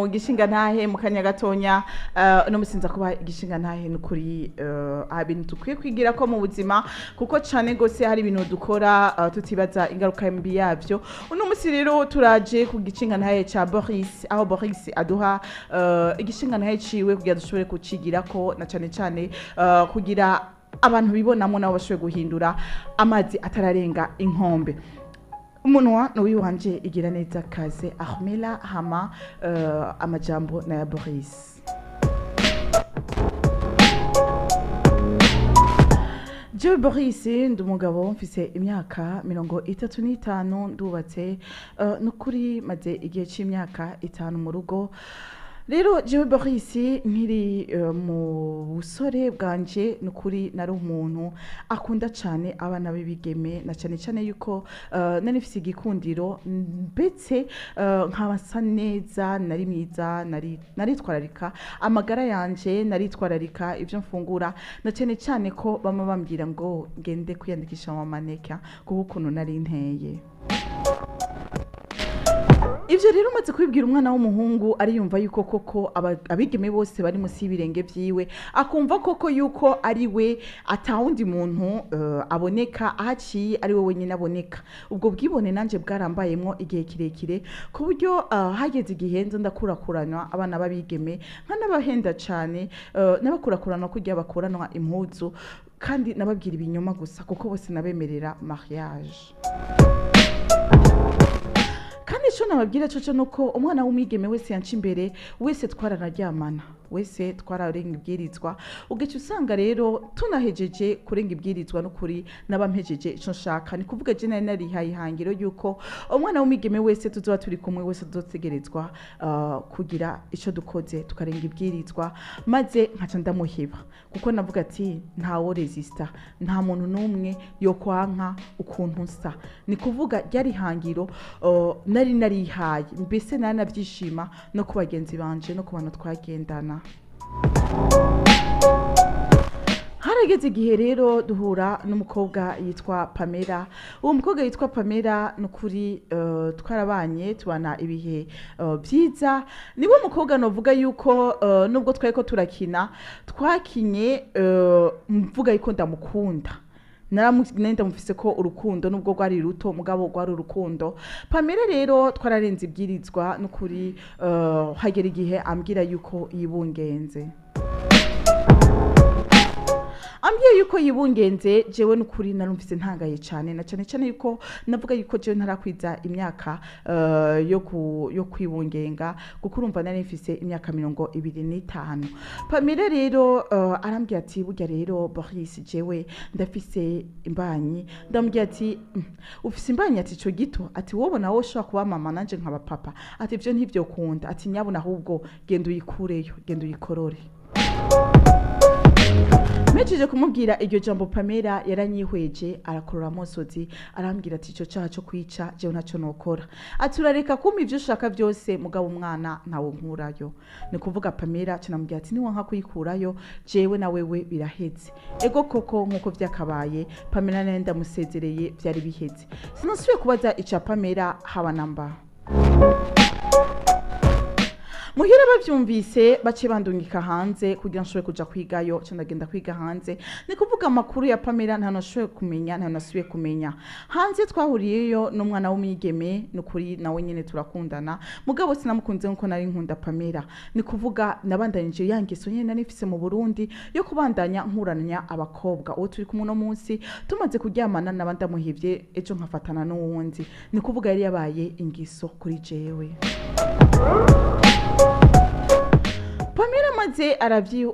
Gishinga ntahe mu kanya gatonya no musinza kuba igishinga ntahe nukuri ibintu dukwiye kwigira ko mu buzima, kuko cane gose hari ibintu dukora tutibaza ingaruka mbi yavyo. Uno musi rero turaje ku gishinga ntahe ca Boris, aho Boris aduha igishinga ntahe ciwe kugira dushobore kucigirako, na cane cane kugira abantu bibonamo nabo bashobore guhindura amazi atararenga inkombe. Umunwa ni uwiwanje, igira neza kaze Ahmela hama amajambo na ya Boris. Jewe Boris ndi umugabo, mfise imyaka 35, ndubatse, nukuri maze igihe c'imyaka 5 mu rugo. Rero jewe Boris nkiri mu busore bwanje, nukuri nari umuntu akunda cane abana b'ibigeme, na cane cane yuko nari mfise igikundiro, mbetse nkaba nsa neza, nari mwiza, naritwararika amagara yanje, naritwararika ivyo mfungura, na cane cane ko bama bambwira ngo ngende kwiyandikisha mu maneka kuko ukuntu nari nteye. Ivyo rero umaze kubibwira umwana w'umuhungu, ariyumva yuko koko abigeme bose bari munsi y'ibirenge vyiwe, akumva koko yuko ari we, atawundi muntu aboneka, aho aciye ari we wenyine aboneka. Ubwo bwibone nanje bwarambayemwo igihe kirekire, ku buryo hageze igihe nza ndakurakuranwa abana b'abigeme, nkanabahenda cane, nabakurakuranwa kurya bakuranwa impuzu, kandi nababwira ibinyoma gusa, kuko bose nabemerera mariage. Kandi ico nababwira coco nuko umwana w'umwigeme wese yanca imbere, wese twaranaryamana, wese twararenga ibwirizwa. Ugaca usanga rero tunahejeje kurenga ibwirizwa, n'ukuri naba mpejeje ico nshaka. Ni kuvuga je nari narihaye ihangiro yuko umwana w'umwigeme wese tuzoba turi kumwe, wese tuzotegerezwa kugira ico dukoze tukarenga ibwirizwa, maze nkaca ndamuhiba, kuko navuga ati ntawo resista, nta muntu n'umwe yokwanka ukuntu nsa. Ni kuvuga ryari ihangiro nari narihaye, mbese nari navyishima no ku bagenzi banje no ku bantu twagendana. Harageze igihe rero duhura n'umukobwa yitwa Pamela. Uwo mukobwa yitwa Pamela, nukuri twarabanye, tubana ibihe vyiza. Niwe mukobwa novuga yuko nubwo twariko turakina, twakinye mvuga yuko ndamukunda, nari ndamufise ko urukundo, nubwo rwari ruto, mugabo rwari urukundo. Pamela rero twararenze ibwirizwa, nukuri hagera igihe ambwira yuko yibungenze. Ambwiye yuko yibungenze, jewe nukuri narumvise ntangaye cane, na cane cane yuko navuga yuko jewe ntarakwiza imyaka yo kwibungenga, kuko urumva nari mfise imyaka 25. Pamela rero arambwira ati burya rero Boris, jewe ndafise imbanyi. Ndamubwira ati ufise imbanyi? Ati ico gito? Ati wowe nawe ushobora kuba mama nanje nkaba papa? Ati ivyo ntivyokunda. Ati nyabuna ahubwo genda uyikureyo, genda uyikorore. Mpejeje kumubwira iryo jambo, Pamela yaranyihweje, arakorora amosozi, arambwira ati ico caha co kwica jewe ntaco nokora. Ati urareka kumpa ivyo ushaka vyose, mugabo umwana ntawo nkurayo. Ni kuvuga Pamela canamubwira ati niwanka kuyikurayo, jewe na wewe biraheze. Ego koko nkuko vyakabaye, Pamela nari ndamusezereye, vyari biheze. Sinasubiye kubaza ica Pamela haba namba. Muhira bavyumvise bace bandungika hanze kugira nshobore kuja kwigayo, ca ndagenda kwiga hanze. Ni kuvuga amakuru ya Pamela nta nashoboye kumenya, nta nasubiye kumenya. Hanze twahuriyeyo n'umwana w'umwigeme, nukuri nawe nyene turakundana, mugabo sinamukunze nkuko nari nkunda Pamela. Ni kuvuga nabandanije ya ngeso nyene nari mfise mu Burundi yo kubandanya nkuranya abakobwa. Uwo turi kumwe uno munsi tumaze kuryamana naba ndamuhivye, ejo nkafatana n'uwundi. Ni kuvuga yari yabaye ingeso kuri jewe. Pamela maze aravyi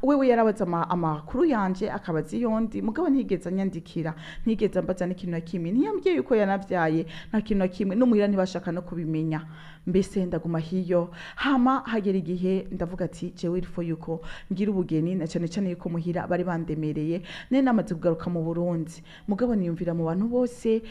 wewe yarabaza amakuru yanje, akabaza iyondi, mugabo ntigeze anyandikira, ntigeze ambaza n'ikintu na kimwe, ntiyambwiye yuko yanavyaye, nta kintu na kimwe, n'umuhira ntibashaka no kubimenya. Mbese ndaguma hiyo. Hama hagera igihe ndavuga ati jewe ilfo yuko ngira ubugeni, na cane cane yuko muhira bari bandemereye, nari namaze kugaruka mu Burundi, mugabo niyumvira mu bantu bose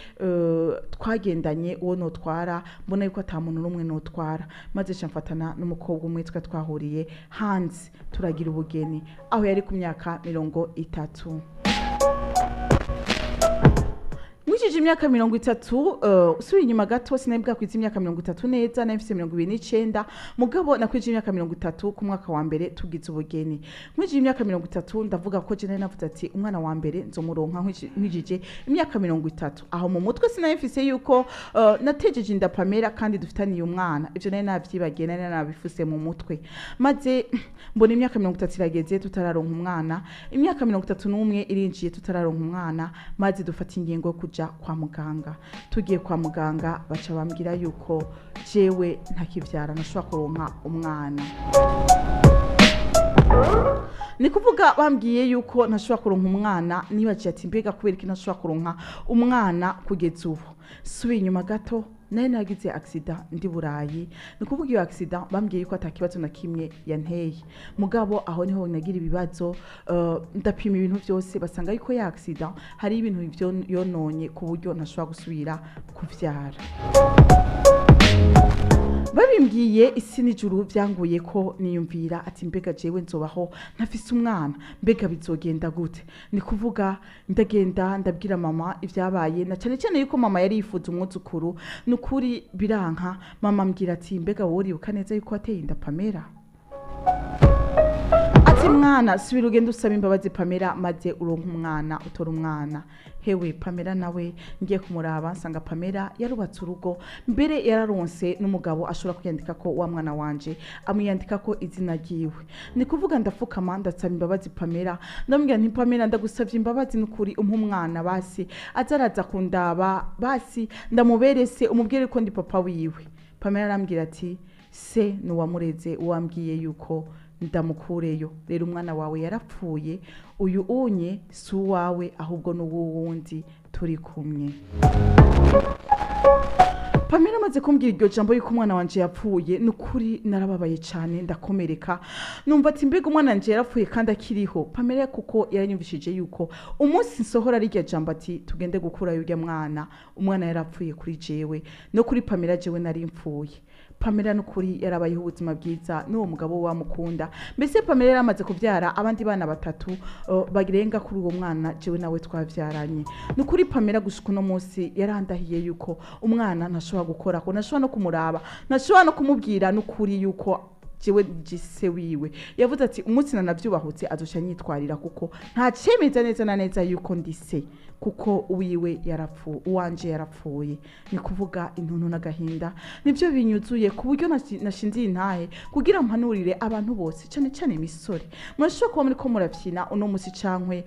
twagendanye uwo notwara, mbona yuko ata muntu n'umwe notwara, maze nca mfatana n'umukobwa umwe twa twahuriye hanze, turagira ubugeni aho yari ku myaka 30. Mw'iki Nkwijije imyaka 30, usubiye inyuma gato, sinari bwakwiza imyaka 30 neza, nari mfise 29, mugabo nakwije imyaka 30 ku mwaka wa mbere tugize ubugeni. Nkwijije imyaka 30, ndavuga ko je nari navuze ati umwana wa mbere nzomuronka nkwijije imyaka 30. Aho mu mutwe sinari mfise yuko natejeje inda Pamela kandi dufitaniye umwana. Ivyo nari navyibagiye, nari nabifuse mu mutwe. Maze mbona imyaka 30 irageze tutararonka umwana, imyaka 31 irinjiye tutararonka umwana, maze dufata ingingo yo kuja kwa muganga. Tugiye kwa muganga baca bambwira yuko jewe ntakivyara, ntashobora kuronka umwana. Ni kuvuga bambwiye yuko ntashobora kuronka umwana, nibagiye ati mbega kubera iki ntashobora kuronka umwana kugeza ubu? Subiye inyuma gato, nari nagize accident ndi Burayi. Ni kuvuga iyo accident bambwiye yuko ata kibazo na kimwe yanteye, mugabo aho niho nagira ibibazo. Ndapima ibintu byose, basanga yuko ya accident hari ibintu yononye ku buryo ntashobora gusubira kuvyara. Babimbwiye, isi n'ijuru byanguye ko niyumvira ati mbega jewe nzobaho ntafise umwana? Mbega bizogenda gute? Ni kuvuga ndagenda ndabwira mama ibyabaye, na cyane cyane yuko mama yari yifuza umwuzukuru. Ni ukuri biranka. Mama ambwira ati mbega wowe uribuka neza yuko wateye inda Pamela? Ati mwana, subira ugende usaba imbabazi Pamela, maze uronke umwana, utora umwana. Hewe, Pamela nawe ngiye kumuraba nsanga Pamela yarubatse urugo, mbere yararonse n'umugabo ashobora kwiyandika ko wa mwana wanje, amwiyandika ko izina ryiwe. Ni kuvuga ndafukama ndasaba imbabazi Pamela, ndamubwira nti Pamela, ndagusavye imbabazi n'ukuri, umpe umwana basi azaraza kundaba, basi ndamuberese, umubwire ko ndi papa wiwe. Pamela arambwira ati se nuwamureze uwambwiye yuko ndamukureyo, rero umwana wawe yarapfuye, uyu unye si uwawe ahubwo ni uw'uwundi turi kumwe. Pamela amaze kumbwira iryo jambo yuko umwana wanje yapfuye, ni ukuri narababaye cyane, ndakomereka, numva ati mbega umwana wanje yarapfuye kandi akiriho? Pamela kuko yaranyumvishije yuko umunsi nsohora rirya jambo ati tugende gukurayo urya mwana, umwana yarapfuye kuri jewe no kuri Pamela, jewe nari mpfuye. Pamela nukuri yarabayeho ubuzima bwiza n'uwo mugabo wamukunda. Mbese Pamela yaramaze kubyara abandi bana batatu barenga kuri uwo mwana jewe nawe twabyaranye. Nukuri Pamela gushika uno munsi yarandahiye yuko umwana ntashobora gukora ko, ntashobora no kumuraba, ntashobora no kumubwira nukuri yuko jewe jise wiwe. Yavuze ati umunsi nanavyubahutse azoca nyitwarira, kuko nta cemeza neza na neza yuko ndise, kuko uwiwe yarapfu, uwanje yarapfuye. Ni kuvuga intuntu n'agahinda nibyo binyuzuye ku buryo nashinze iyi ntahe kugira mpanurire abantu bose, cyane cyane imisore. Murashobora kuba muriko murabyina uno munsi cankwe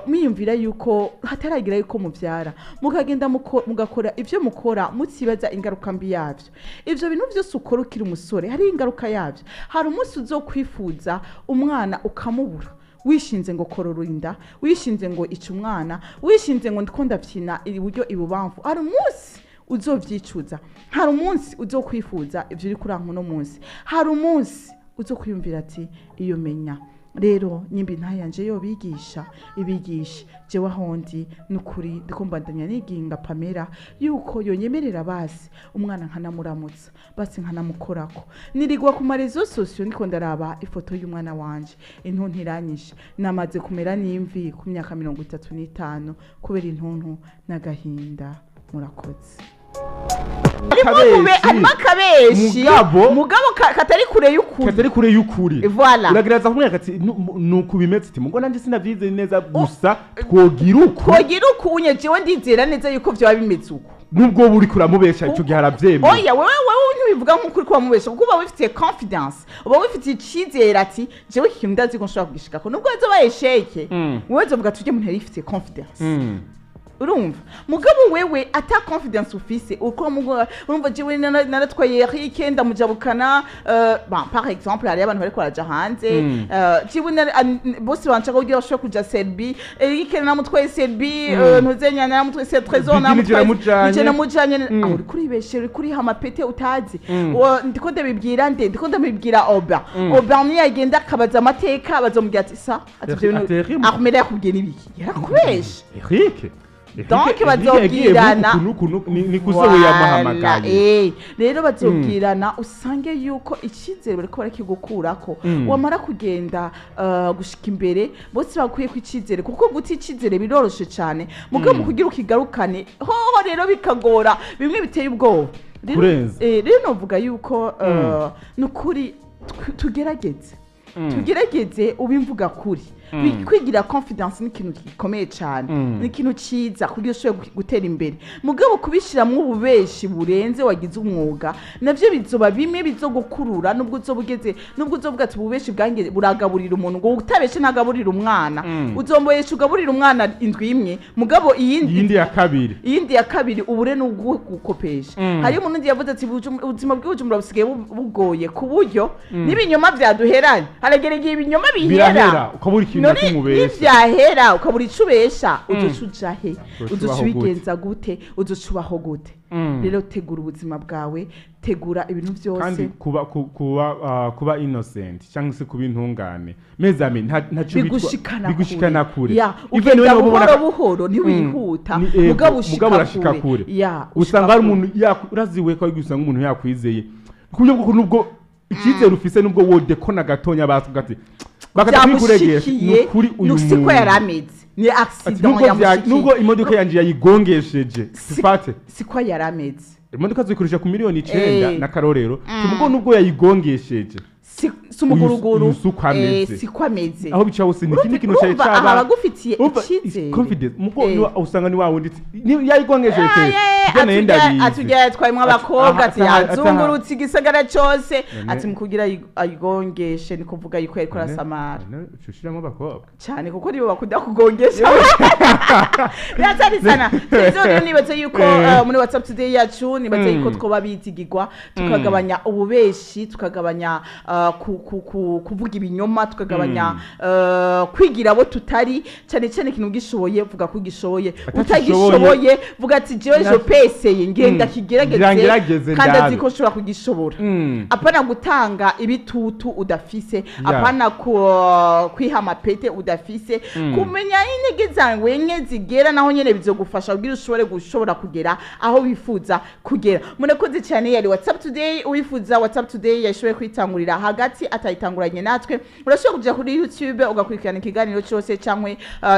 mwiyumvira yuko hataragira yuko muvyara, mukagenda mugakora ivyo mukora mutibaza ingaruka mbi yavyo. Ivyo bintu vyose ukora ukiri umusore hari ingaruka yavyo. Hari umunsi uzokwifuza umwana ukamubura, wishinze ngo korora inda, wishinze ngo ica umwana, wishinze ngo ndiko ndabyina iburyo ibubamfu. Hari umunsi uzovyicuza, hari umunsi uzokwifuza ivyo uri kuranka uno munsi, hari umunsi uzokwiyumvira ati iyo menya. Rero nyimbi ntayanje yo bigisha ibigisha jewe ahondi, nukuri ndiko mbandanya niginga Pamela yuko yonyemerera basi umwana nkanamuramutsa, basi nkanamukorako. Nirigwa ku ma réseaux sociaux ndiko ndaraba ifoto y'umwana wanje, intuntu iranyishe, namaze kumera n'imvi ku myaka 35 kubera intuntu n'agahinda. Murakoze. Harimo akabeshi. Mugabo katari kure y'ukuri. Katari kure y'ukuri. Voilà. Uragerageza kumwereka ati nuku bimeze, ati mugo nanje sinavyize neza, gusa twogira uku. Twogira uku unye, jewe ndizera neza yuko vyoba bimeze uko. Nubwo buri kuramubesha, ico gihe aravyemera. Oya, wewe ntibivuga nk'uko uri kuramubesha, kuko uba wifitiye confidence, uba wifitiye icizere ati jewe iki kintu ndazi ko nshobora kugishikako, nubwo azoba échec. Wewe uzovuga ati urya muntu yari yifitiye confidence. Urumva, mugabo wewe ata confidence ufise, uko urumva jewe naratwaye Eric ndamujabukana, bon, par exemple hariyo abantu bariko baraja hanze. Jewe bose banshaka kugira bashobore kuja Serbie, Eric namutwaye Serbie, ntuzenya naramutwaye Trésor. Bigini. Namutwaye. Namujanye. Nije namujanye. Aho uriko uribeshe, uriko uriha amapete utazi. Ndiko ndabibwira nde? Ndiko ndabibwira Oba. Oba niyo agenda akabaza amateka, bazomubwira ati sa ati ivyo bintu Ati Eric Ahmed yakubwiye n'ibiki? Yarakubeshe. Eric. Donc Eric yagiye bazobwirana. Ni kuze we Voilà, yamuhamagaye. Rero bazobwirana, usange yuko icyizere bariko barakigukurako. Wamara kugenda gushika imbere, bose bakwiye ko icyizere, kuko guta icyizere biroroshe cyane, mugabo mu kugira ukigarukane hoho rero bikagora, bimwe biteye ubwoba. Kurenza. Rero novuga yuko nukuri tugerageze, tugerageze ubimvuga kuri. Kwigira confidence ni ikintu gikomeye cyane, ni ikintu cyiza kugira ushobore gutera imbere. Mugabo kubishyiramo ububeshi burenze wagize umwuga, navyo bizoba bimwe bizogukurura, nubwo uzoba ugeze, nubwo uzovuga ati ububeshi bwanjye buragaburira umuntu, ngo utabeshe ntagaburira umwana. Uzomboyesha ugaburira umwana indwi imwe, mugabo iyindi Iyindi ya kabiri, iyindi ya kabiri ubure n'ubwo gukopesha. Hariyo umuntu yavuze ati ubuzima bw'Ibujumbura busigaye bugoye ku buryo n'ibinyoma byaduheranye. Haragera igihe ibinyoma bihera. Birahera, ukabura ikintu na None kimwe ubesha. nivyahera ukabura ico ubesha, uzoca uja he? Uzoca Uzoca ubaho gute? ubigenza gute? Uzoca ubaho gute? Rero tegura ubuzima bwawe, tegura ibintu byose. Kandi kuba innocent cyangwa se kuba intungane, mes amis, ntaco bigushikana bigushikana kure. Ya, Even ugenda when ubona buhoro buhoro, ntiwihuta, Ni ego, mugabo ushika mugabo urashika kure. kure. Ya, Usanga ushika hari kure. umuntu uraziwe ko usanga umuntu yakwizeye ku buryo bw'uko nubwo icyizere ufise, nubwo wodekona gatonya, basuka ati bakatakwikuregesha. Byamushikiye. Nukuri uyu siko muntu yari ameze, ni ati accident nubwo yamushikiye. nubwo imodoka yanje yayigongesheje, sifate Siko yari ameze. Imodoka zikoresha ku miliyoni 9 na karorero, nubwo yayigongesheje, Si umuguruguru. Uyu si uko ameze. Siko ameze. Aho bica hose ni ikindi kintu cyari Urumva aha caba abagufitiye Urumva, icyizere. confidence mugo usanga ni wa wundi yayigongesheje, ibyo nayo ndabizi. Atujya yatwayemwo abakobwa, ati yazungurutse igisagara cose, ati mu kugira ayigongeshe ni kuvuga yuko yariko arasamara. None uca ushiramo abakobwa. Cyane, kuko nibo bakunda kugongesha. Biratari sana. Televiziyo rero, nibaze yuko muri WhatsApp Today yacu, nibaze yuko twoba bizigirwa, tukagabanya ububeshi, tukagabanya kuvuga ibinyoma, tukagabanya kwigira abo tutari. Cyane cyane ikintu gishoboye, vuga ko ugishoboye. Atagishoboye. Utagishoboye, vuga ati jewe je peseye, ngenda kigerageze, Ngira ngerageze kandi ndabe. azi ko nshobora kugishobora. Apana gutanga ibitutu udafise, apana kwiha amapete udafise. Kumenya aho intege zawe nke zigera, naho nyene bizogufasha kugira ushobore gushobora kugera aho wifuza kugera. Murakoze cyane, yari WhatsApp Today. Uwifuza WhatsApp Today yashoboye kwitangurira hagati, atayitanguranye natwe, urashobora kuja kuri YouTube ugakurikirana ikiganiro cyose, cyangwa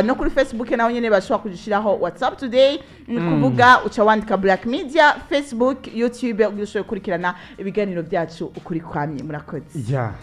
no kuri Facebook naho nyene bashobora kugishiraho WhatsApp Today. Ni kuvuga uca wandika Black Media, Facebook, YouTube, kugira ushobore gukurikirana ibiganiro byacu ukuri kwamye. Murakoze. Yeah.